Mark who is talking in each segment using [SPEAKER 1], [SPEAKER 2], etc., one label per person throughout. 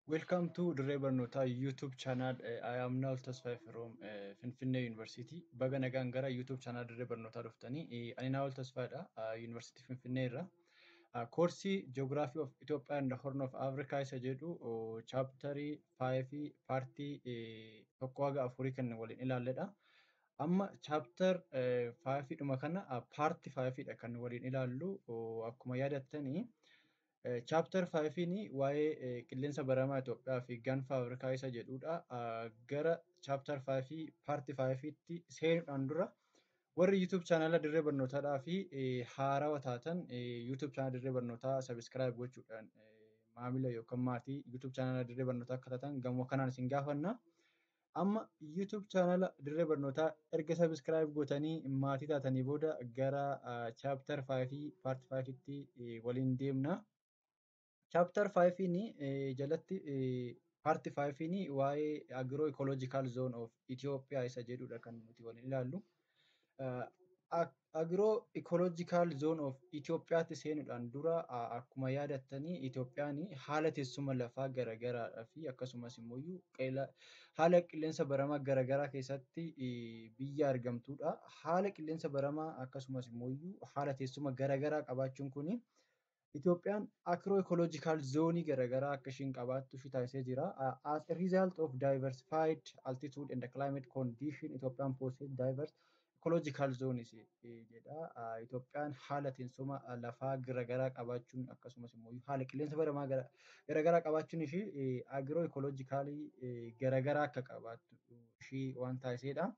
[SPEAKER 1] Welcome to Dirree Barnootaa YouTube channel. I am Naol Tasfaye from Finfinnee University. Baga nagaan gara YouTube channel Dirree Barnootaa dhuftanii. Ani Naol Tasfaayedha. University Finfinnee irra. Koorsii Geography of Ethiopia and the Horn of Africa isa jedhu chapterii 5 partii tokko haga afurii kan waliin ilaalledha. Amma chapter 5 dhuma kana part 5 dha kan waliin ilaallu. Akkuma yaadattanii, chapter 5 waa'ee qilleensa baramaa Itoophiyaa fi Gaanfa Afrikaa isa jedhudha. Gara chapter 5 part 5tti seenuudhaan dura, warri YouTube channela Dirree Barnootaadhaa fi haarawaa taatan YouTube channela Dirree Barnootaa subscribe gochuudhaan maamila yookaan maatii YouTube channela Dirree Barnootaa akka taatan gamoo kanaan isin gaafanna. Amma YouTube channela Dirree Barnootaa erga subscribe gootanii maatii taatanii booda gara chapter 5 part 5tti waliin deemna. Chapter 5 jalatti part 5 waa'ee agro ecological zone of Ethiopia isa jedhudha kan nuti waliin ilaallu. Agro ecological zone of Ethiopiaatti seenuudhaan dura, akkuma yaadattanii, Itoophiyaan haala teessuma lafaa garaagaraa fi akkasumas immoo haala qilleensa baramaa garaagaraa keessatti biyya argamtudha. Haala qilleensa baramaa akkasumas immoo haala teessuma garaagaraa qabaachuun kuni Itoophiyaan agro ecological zoonii garaagaraa akka ishiin qabaattu ishee taasisee jira. As a result of diversified altitude and the climate condition, Ethiopian possess diverse ecological zones jedha. Itoophiyaan haala teessuma lafaa garaagaraa qabaachuun akkasumas immoo haala qilleensa baramaa garaagaraa qabaachuun ishii agro ecologicalii garaagaraa akka qabaattu ishii waan taasisedha.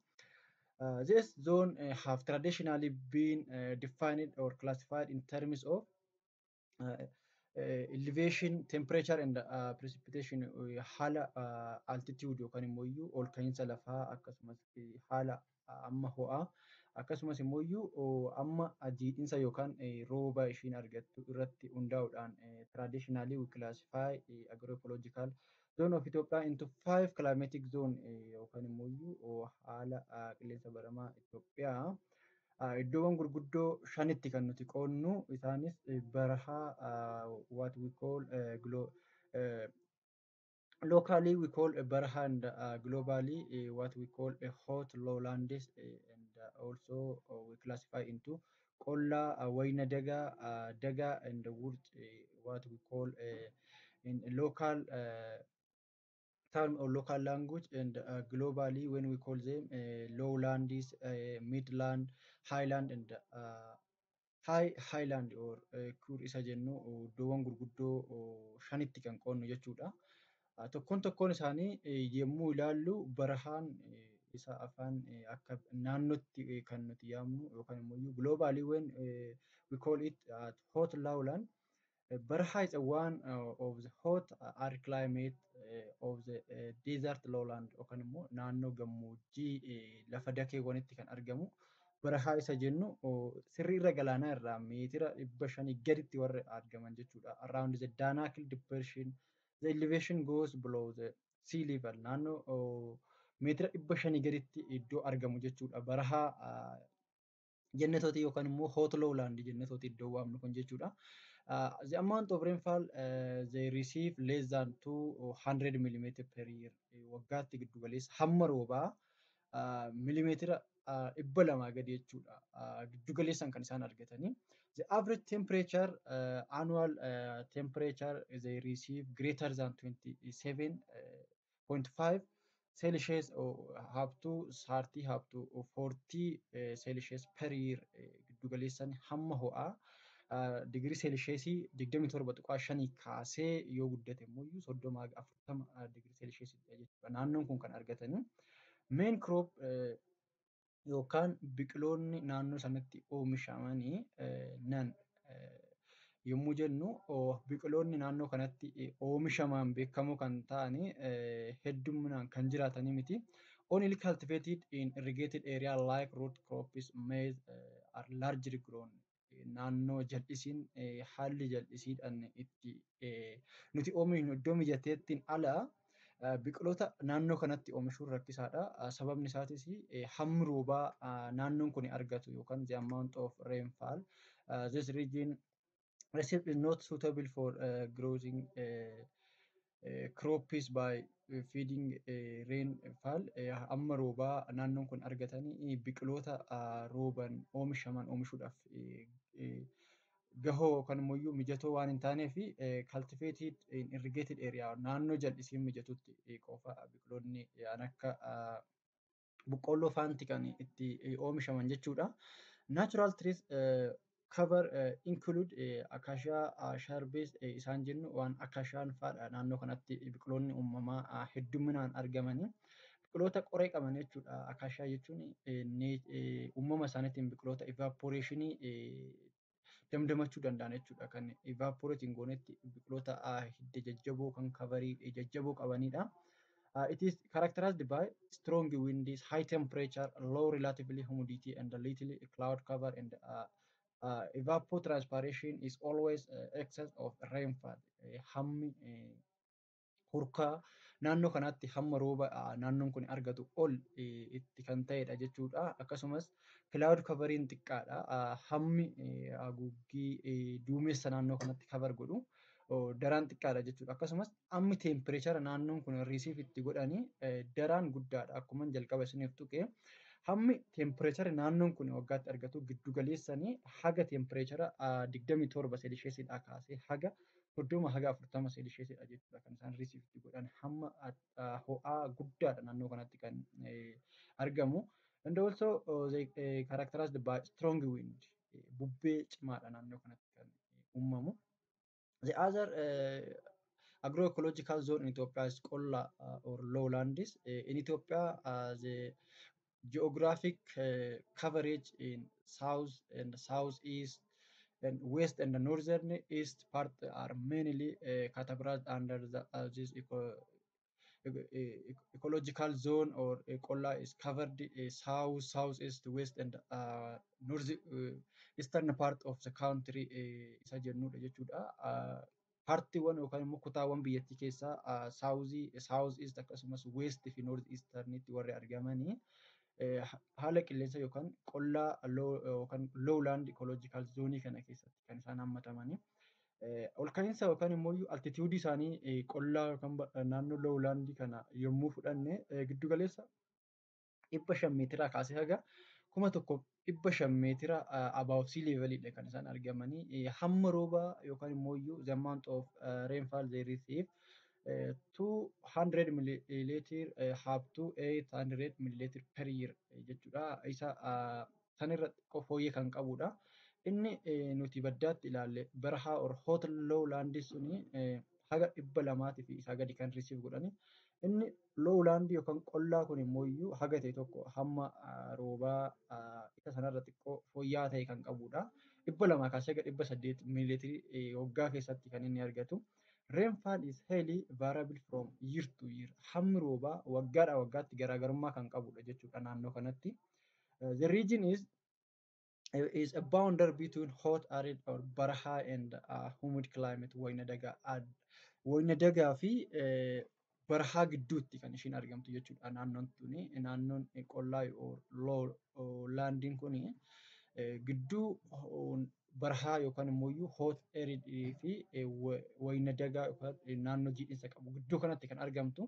[SPEAKER 1] This zone have traditionally been defined or classified in terms of elevation, temperature and precipitation, haala altitude yookaan immoo iyyuu ol ka'iinsa lafaa, akkasumas haala amma ho'aa, akkasumas immoo iyyuu amma jiidhinsa yookaan rooba ishiin argattu irratti hundaa'uudhaan traditionally we classify agroecological zone of Ethiopia into five climatic zone, yookaan immoo iyyuu haala qilleensa baramaa Itoophiyaa iddoowwan gurguddoo shanitti kan nuti qoodnu. Isaanis barahaa, what we call locally we call baraha, and globally what we call a hot lowlands, and also we classify into qolla, wayna daga, daga and wurch, what we call in local term or local language, and globally when we call them lowlands, midland, highland and high highland or kur isa jennu, iddoowwan gurguddoo shanitti kan qoodnu jechuudha. Tokkoon tokkoon isaanii yommuu ilaallu, barahaan isa afaan akka naannootti kan nuti yaamnu yookaan immoo globally when we call it hot lowland. Baraha is a one of the hot arid climate of the desert lowland, yookaan immoo naannoo gammoojjii lafa dakeewwanitti kan argamu. Barahaa isa jennu sirrii irra galaanaa irraa meetira 500 gaditti warra argaman jechuudha. Around the Danakil Depression, the elevation goes below the sea level. Naannoo meetira 500 gaditti iddoo argamu jechuudha. Barahaa jennetooti yookaan immoo hot lowland jennetooti iddoo waamnu kun jechuudha. The amount of rainfall they receive less than 200 millimeter per year. Waggaatti giddu galeessa hamma roobaa milimeetira 200 gadi jechuudha. Giddu galeessaan kan isaan argatanii. The average temperature, annual temperature they receive greater than 27.5 Celsius or up to 30, up to 40 Celsius per year. Giddu galeessaan hamma ho'aa digirii seelisheesii 27.5 kaasee yoo guddate immoo 30 haga 40 digirii seelisheesii jechuudha. Naannoon kun kan argatanii. Main crop yookaan biqiloonni naannoo sanatti oomishamanii nan yommuu jennu, biqiloonni naannoo kanatti oomishaman beekamoo kan ta'anii hedduminaan kan jiraatanii miti. Only cultivated in irrigated area like root crops, maize are largely grown. Naannoo jal'isiin, haalli jal'isiidhaan itti nuti oomishnu iddoo mijateettiin ala biqiloota naannoo kanatti oomishuun rakkisaadha. Sababni isaatis hammi roobaa naannoon kun argatu yookaan the amount of rainfall this region receive is not suitable for growing Crops by feeding rainfall, hamma roobaa naannoon kun argatanii biqiloota rooban oomishaman oomishuudhaaf gahoo yookaan immoo mijatoo waan hin taaneef, cultivated in irrigated area, naannoo jal'isiin mijatutti qofa biqiloonni kan akka boqqoolloo faanti kan itti oomishaman jechuudha. Natural trees cover include acacia shrubs isaan jennu, waan acaciaan fa'aadha naannoo kanatti biqiloonni uumamaa hedduminaan argamanii. Biqiloota qoree qaban jechuudha. Acacia jechuun uumama isaaniitiin biqiloota evaporationii damdamachuu danda'an jechuudha. Kan evaporate hin goonetti biqiloota hidda jajjaboo kan coverii jajjaboo qabanidha. It is characterized by strong winds, high temperature, low relatively humidity, and little cloud cover, and evapotranspiration is always excess of rainfall. Hammi hurkaa naannoo kanatti hamma rooba naannoon kun argatu ol itti kan ta'edha jechuudha. Akkasumas cloud coveriin xiqqaadha. Hammi haguuggii duumessa naannoo kanatti cover godhu daraan xiqqaadha jechuudha. Akkasumas hammi temperature naannoon kun receive itti godhanii daraan guddaadha. Akkuma jalqaba isiniif tuqe, hammi temperature naannoon kun waggaatti argatu giddu galeessanii haga temperature 27 seelisheesiidhaa kaasee haga 30 haga 40 seelisheesiidha jechuudha kan isaan receive itti godhan. Hamma ho'aa guddaadha naannoo kanatti kan argamu. And also they characterized by strong wind, bubbee cimaadha naannoo kanatti kan uumamu. The other agroecological zone in Ethiopia is Qolla or lowlands. In Ethiopia, the geographic coverage in south and southeast and west and the northern east part are mainly categorized under this ecological zone, or Qolla is covered south, southeast, west and north eastern part of the country isa jennudha jechuudha. Partiiwwan yookaan immoo kutaawwan biyyattii keessaa southii, south east, akkasumas west fi north easternitti warri argamanii haala qilleensa yookaan qollaa yookaan lowland ecological zone kana keessatti kan isaan hammatamanii. Ol ka'iinsa yookaan immoo altitudeii isaanii qollaa yookaan naannoo lowlandii kana yommuu fudhanne, giddu galeessa 500 meetiraa kaasee haga 1500 meetira above sea levelidha kan isaan argamanii. Hamma roobaa yookaan immoo the amount of rainfall they receive 200 milliliter up to 800 milliliter per year jechuudha. Isa sanirra xiqqoo fooyyee kan qabudha. Inni nuti baddaatti ilaalle barahaa or hot lowland suni haga 200 fi isaa gadi kan receive godhani. Inni lowland yookaan qollaa kun immoo iyyuu haga ta'e tokko hamma roobaa isa sanarra xiqqoo fooyya'aa ta'e kan qabudha. 200 kaasee haga 800 miiliitirii waggaa keessatti kan inni argatu. Rainfall is highly variable from year to year. Hammi roobaa waggaadhaa waggaatti garaagarummaa kan qabudha jechuudha naannoo kanatti. The region is a boundary between hot arid or baraha and humid climate, wayna dagaa. Wayna dagaa fi barahaa gidduutti kan ishiin argamtu jechuudha naannoon tuni. Naannoon qollaa or lowlandiin kuni gidduu barahaa yookaan immoo hot arid fi wayna dagaa yookaan naannoo jiidhinsa qabu gidduu kanatti kan argamtu.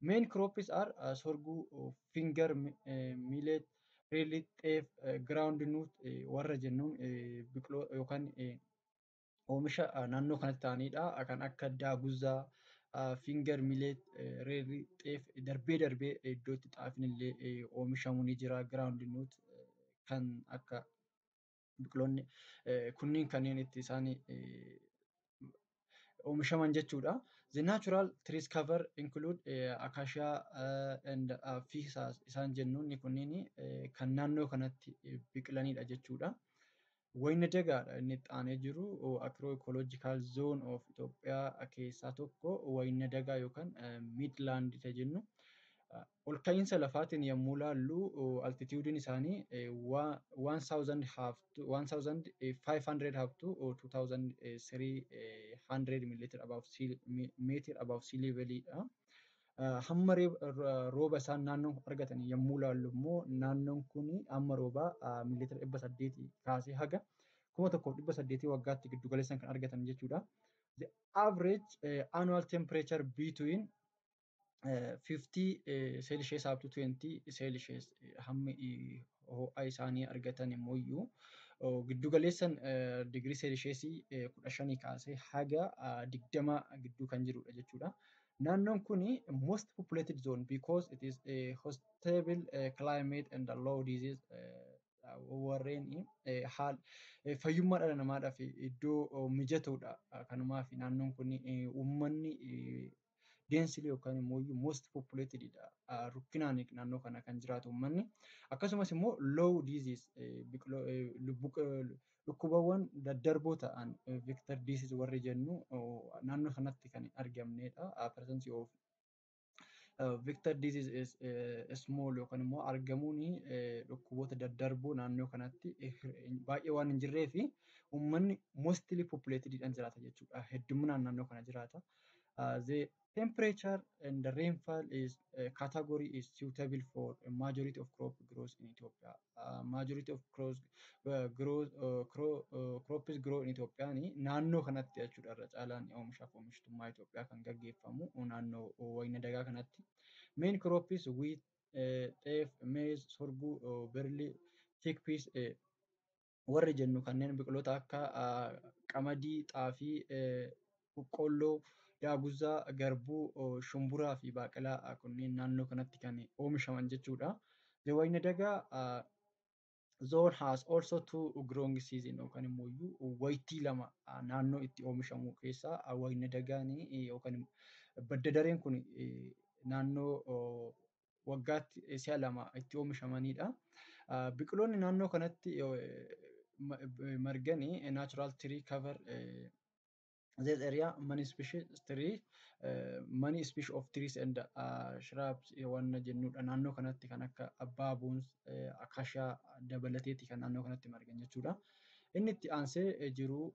[SPEAKER 1] Main crops are sorghum, finger millet, really teff, ground nut warra jennuun biqiloo yookaan oomisha naannoo kanatti ta'anidha. Kan akka daaguzaa, finger millet, reerri teff, darbee darbee iddoo itti xaafiin illee oomishamu ni jira. Ground nut kan akka biqiloonni kunniin kanneen itti isaan oomishaman jechuudha. The natural trees cover include acacia and ficus isaan jennuun kunniin kan naannoo kanatti biqilanidha jechuudha. Wayna dagaadha inni itti aanee jiru. Agro ecological zone of Itoophiyaa keessaa tokko wayna dagaa yookaan midland isa jennu. Ol ka'iinsa lafaatiin yommuu ilaallu, altitudeiin isaanii 1500 up to 2300 meter above sea levelidha. Hamma rooba isaan naannoon argatan yommuu ilaallu immoo, naannoon kun hamma roobaa miiliitira 800 kaasee haga 1800 waggaatti giddu galeessaan kan argatan jechuudha. The Average annual temperature between 15 Celsius up to 20 Celsius. Hammi ho'a isaanii argatan immoo iyyuu giddu galeessan digirii seelisheesii 15 kaasee haga 20 gidduu kan jirudha jechuudha. Naannoon kun most populated zone because it is a hospitable climate and a low disease, warreen haal fayyummaa dhala namaadhaaf iddoo mijatuudha. Kanumaaf naannoon kun uummanni densely yookaan immoo most populated dha. Rukkinaan naannoo kana kan jiraatu uummanni. Akkasumas immoo low disease, dhukkubawwan daddarboo ta'an, vector disease warri jennu, naannoo kanatti kan hin argamnedha. Presence of vector disease is small yookaan immoo argamuun dhukkuboota daddarboo naannoo kanatti baay'ee waan hin jirree fi uummanni mostly populated dhaan jiraata jechuudha. Hedduminaan naannoo kana jiraata. The temperature and the rainfall is category is suitable for a majority of crop growth in Ethiopia. Majority of crops grow, crops grow in Ethiopia naannoo kanatti jechuudha. Irra caalaan oomishaaf oomishtummaa Itoophiyaa kan gaggeeffamu naannoo wayina dagaa kanatti. Main crop is wheat, teff, maize, sorghum, barley, chickpeas warri jennu kanneen biqiloota akka qamadii, xaafii, boqqoolloo, daaguzaa, garbuu, shumburaa fi baaqelaa kunneen naannoo kanatti kan oomishaman jechuudha. The wayina dagaa zone has also two growing season yookaan immoo waytii lama naannoo itti oomishamu keessaa wayina dagaan yookaan badda dareen kun naannoo waggaatti si'a lama itti oomishamanidha. Biqiloonni naannoo kanatti marganii natural tree cover this area, many species tree, many species of trees and shrubs waan jennudha. Naannoo kanatti kan akka baboons, acacia dabalateeti kan naannoo kanatti margan jechuudha. Inni itti aansee jiru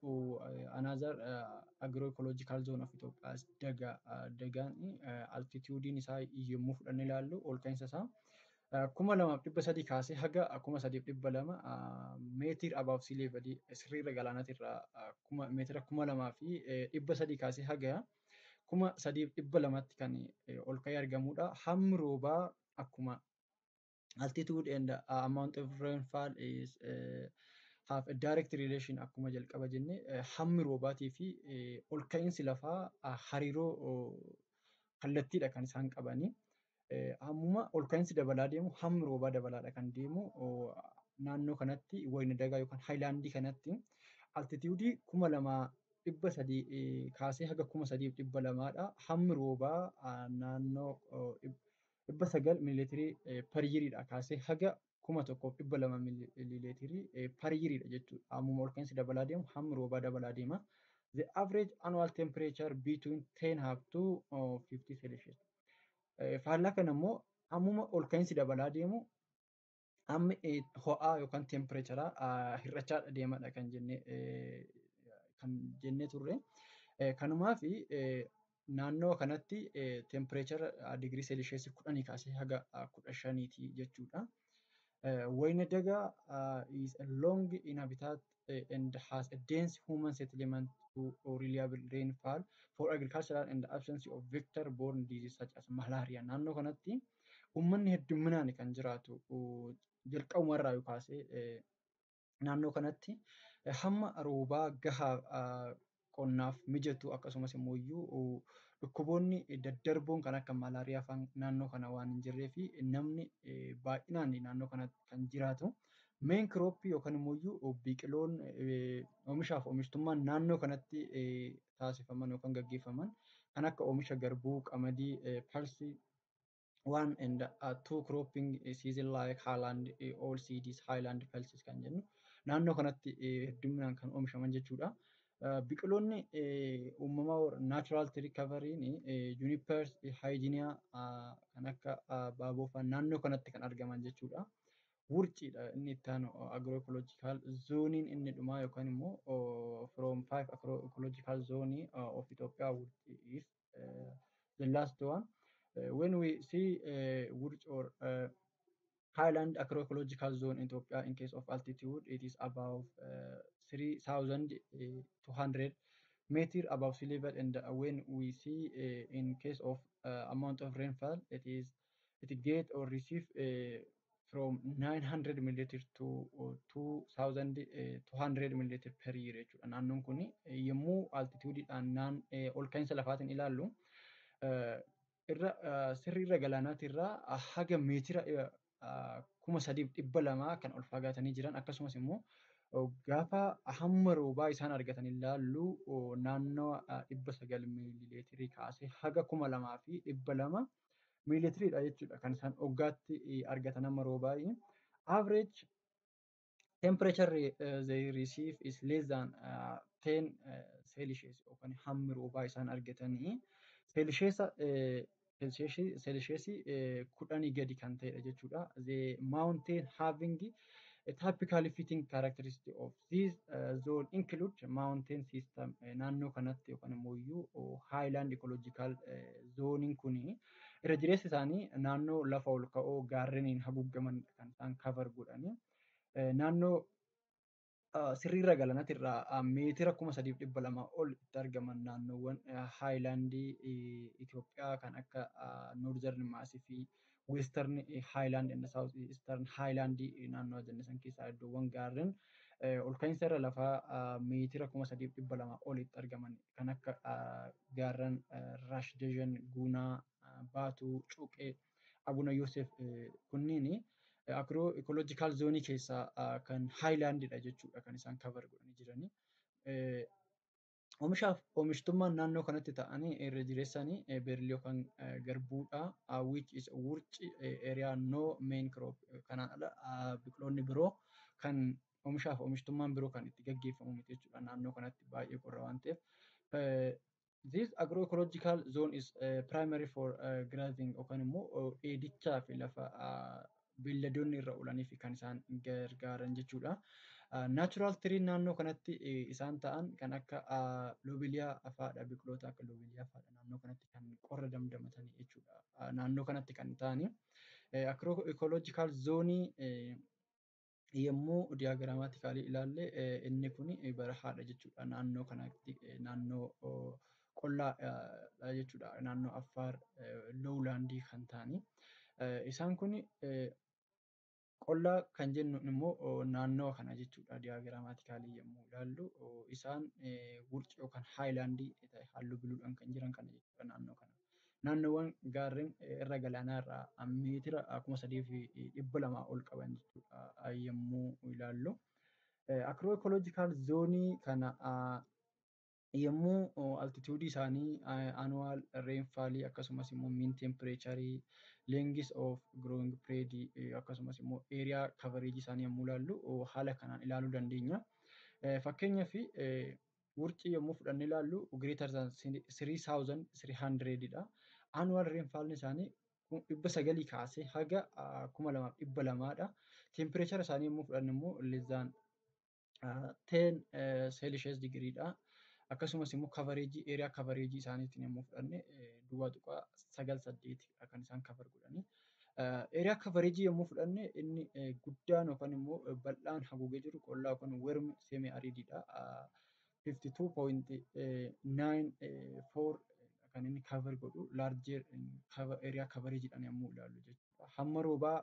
[SPEAKER 1] another agroecological zone of Ethiopia daga. Dagaan altituudiin isaa yommuu fudhannee ilaallu, ol ka'iinsa isaa 2300 kaasee haga 3200 meter above sea level, sirriirra galaanaatirraa meetira 2300 kaasee haga 3200tti kan ol ka'ee argamudha. Hammi roobaa akkuma altitude and amount of rainfall is have a direct relation. Akkuma jalqaba jenne, hammi roobaatii fi ol ka'iinsi lafaa hariiroo kallattiidha kan isaan qabanii. Hammuma ol ka'iinsi dabalaa deemu hammi roobaa dabalaadha kan deemu. Naannoo kanatti wayina dagaa yookaan highlandii kanatti altituudii 2300 kaasee haga 3200dha. Hammi roobaa naannoo 900 miiliitirii per yeariidha kaasee haga 1200 miiliitirii per yeariidha jechuudha. Hammuma ol ka'iinsi dabalaa deemu hammi roobaa dabalaa deema. The average annual temperature between 10 up to 15 Celsius. Faallaa kana immoo hammuma ol ka'iinsi dabalaa deemu hammi ho'aa yookaan temperaturaa hir'achaa deemadha kan jennee turre. Kanumaaf naannoo kanatti temperature digirii seelisheesii 10 kaasee haga 15ti jechuudha. Wayina dagaa is a long inhabitat and has a dense human settlement to reliable rainfall for agricultural and absence of vector borne disease such as malaria. Naannoo kanatti uummanni hedduminaan kan jiraatu jalqabumarraa kaasee naannoo kanatti hamma roobaa gahaa qonnaaf mijatu, akkasumas immoo dhukkuboonni daddarboon kan akka malaariyaa fa'aan naannoo kana waan hin jirree fi namni baay'inaan naannoo kanatti kan jiraatu. Main crop yookaan immoo biqiloonni oomishaaf oomishtummaan naannoo kanatti taasifaman yookaan gaggeeffaman kan akka oomisha garbuu, qamadii, pulse, one and two cropping season like highland all seeds, highland pulses kan jennu naannoo kanatti hedduminaan kan oomishaman jechuudha. Biqiloonni uumamaa natural tree covering juniper, hagenia, kan akka baaboo fa'aa naannoo kanatti kan argaman jechuudha. Wurciidha inni itti aanu agroecological zooniin inni dhumaa yookaan immoo from five agroecological zone of Ethiopia, wurci is the last one. When we see wurch or highland agroecological zone in Ethiopia, in case of altitude, it is above 3200. meter above sea level, and when we see in case of amount of rainfall, it get or receive from 900 milliliter to 2200 milliliter per year jechuudha. Naannoon kun yommuu altituudiidhaan naan ol ka'iinsa lafaatiin ilaallu, irra sirriirra galaanaatirraa haga meetira 3200 kan ol fagaatanii jiran, akkasumas immoo gaafa hamma roobaa isaan argatan ilaallu, naannoo 900 miilileetirii kaasee haga 2200 miilileetiriidha jechuudha kan isaan waggaatti argatan hamma roobaa. Average temperature they receive is less than 10 Celsius, yookaan hammi roobaa isaan argatanii Celsius 10 gadi kan ta'edha jechuudha. The mountain having a typically fitting characteristic of this zone include mountain system naannoo kanatti yookaan immoo iyyuu highland ecological zooniin kuni irra jireessa isaanii naannoo lafa ol ka'oo gaarreniin haguugaman kan isaan cover godhanii, naannoo sirriirra galaanatti irraa meetira 3200 ol itti argaman, naannoowwan highlandii Itoophiyaa kan akka Northern Massifii, Western Highland and South Eastern Highland naannoo jenne san keessaa iddoowwan gaarreen ol ka'iinsa irra lafaa meetira 3200 olitti argaman kan akka gaarreen Raas Dejen, Guunaa, Baatuu, Cuuqee, Abuna Yoosef kunniin agro ecological zoonii keessaa kan highlandidha jechuudha kan isaan cover godhanii jiranii. Oomishaaf oomishtummaan naannoo kanatti ta'anii irra jireessanii barley yookaan garbuudha. Which is wurci area no main crop. Kanaan ala biqiloonni biroo kan oomishaaf oomishtummaan biroo kan itti gaggeeffamu miti jechuudha. Naannoo kanatti baay'ee qorra waan ta'eef. This agroecological zone is primary for grazing, yookaan immoo dheedichaa fi lafa beelladoonni irra oolaniif kan isaan gargaaran jechuudha. Natural tree naannoo kanatti isaan ta'an kan akka lobelia fa'aadha. Biqiloota akka lobelia fa'aadha naannoo kanatti kan qorra damdamatanii jechuudha. Naannoo kanatti kan ta'ani. Agroecological zoonii yommuu diagrammatically ilaalle, inni kun barahaadha jechuudha. Naannoo kanatti naannoo qollaa jechuudha. Naannoo Affaar lowlandii kan ta'ani. Isaan kun qollaa kan jennu immoo naannoo kana jechuudha. Diagrammatically yommuu ilaallu, isaan wurcii yookaan highlandii halluu buluudhaan kan jiran kana jechuudha naannoo kana. Naannoowwan gaarreen irra galaanaa irraa meetira 3200 ol qaban jechuudha yommuu ilaallu. Agroecological zoonii kana yommuu altituudii isaanii, annual rainfallii, akkasumas immoo mean temperaturii, length of growing period, akkasumas immoo area coverage isaanii yommuu ilaallu, haala kanaan ilaaluu dandeenya. Fakkeenyaaf, wurcii yommuu fudhannee ilaallu, greater than 3300 dha. Annual rainfall isaanii 900 kaasee haga 2200dha. Temperature isaanii yommuu fudhanne immoo less than 10 Celsius degree dha. Akkasumas immoo coverage, area coverage isaaniitiin yommuu fudhanne, 0.98 kan isaan cover godhanii. Area coverage yommuu fudhanne, inni guddaan yookaan immoo bal'aan haguugee jiru qollaa yookaan warm semi arididha. 52.94 kan inni cover godhu larger area coverageedhaan yommuu ilaallu jechuudha. Hamma roobaa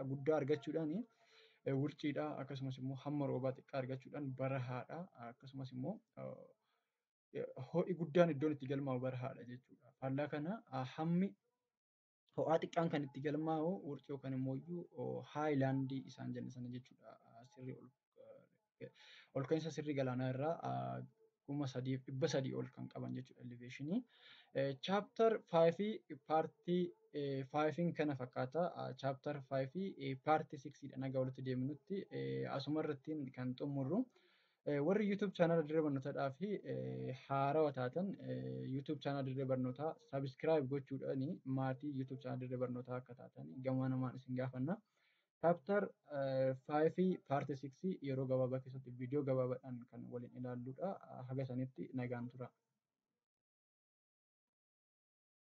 [SPEAKER 1] guddaa argachuudhaan wurciidha. Akkasumas immoo hamma roobaa xiqqaa argachuudhaan barahaadha. Akkasumas immoo ho'i guddaan iddoon itti galmaa'u barahaadha jechuudha. Faallaa kana hammi ho'aa xiqqaan kan itti galmaa'u wurcii yookaan immoo highlandii isaan jenne sana jechuudha. Sirrii ol ka'iinsa sirrii galaanaa irraa 3300 ol kan qaban jechuudha elevationii. Chapter 5 partii 5 kana fakkaata. Chapter 5 partii 6 dha nagaa walitti deemnutti asuma irratti kan xumurru. Warri YouTube channel Dirree Barnootaadhaa fi haarawaa taatan, YouTube channel Dirree Barnootaa subscribe gochuudhaan maatii YouTube channel Dirree Barnootaa akka taatan gama namaan isin gaafanna. Chapter 5 partii 6 yeroo gabaabaa keessatti viidiyoo gabaabaadhaan kan waliin ilaalludha. Haga sanitti nagaan tura.